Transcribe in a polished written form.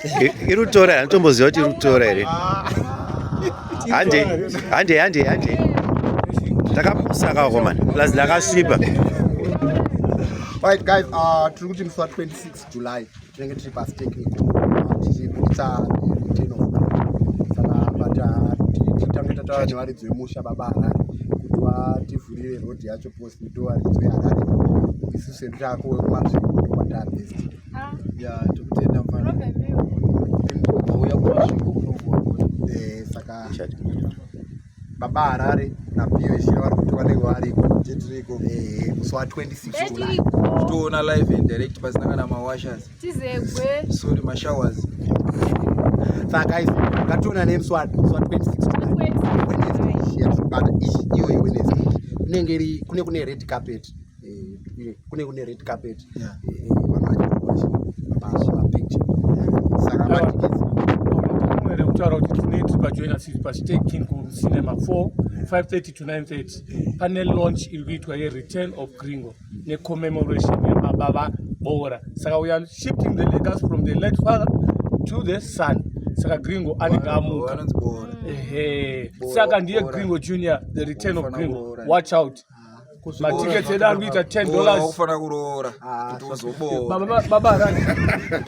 Iri kutora, handitomboziva kuti iri kutora here. Hande, hande, hande, hande. Ndakapusa kakomana, plus ndakasvipa. Right guys, tiri kuti musi wa26 July tinenge tiri paStechnical tichibuditsa Return of Gringo. Saka, but titange tataura nevaridzi vemusha, Baba Harare, kuti vativhurire road yacho, post ndo varidzi veHarare, isusu sedu tako wekuMasvingo ndokwatabest. Ya, tokutenda mfana, wauya kuMasvingo kunovhura. Saka Baba Harare naPiyo vari kuti vanenge variko. Jetiriko. Musi wa26 July. Toona live and direct, pasina kana mawashers. Tizegwe. Sorry, mashowers. Saka guys, ngationa nemusi wa26 July, Wednesday yatirikubata ichi, iyoyo Wednesday inenge iri kune red carpet, kune red carpet. Vanhu vachipicture, saka matiketi Mwere kutaura kuti tinee tiri pajoina paStechnical Cinema 4, 5:30 to 9:30. Pane launch iri kuitwa yeReturn of Gringo necommemoration yababa vaBora. Saka we are shifting the legacy from the late father to the son. Saka Gringo anenge amuka. Vanonzi Bora. Ehe. Bora, Saka ndiye Bora. Gringo Junior, the Return of Ufana Gringo. kuroora. Watch out, matiketi edu ari kuita $10. Kufanira kuroora Ah, kuti uzobora. Baba, Baba Harare.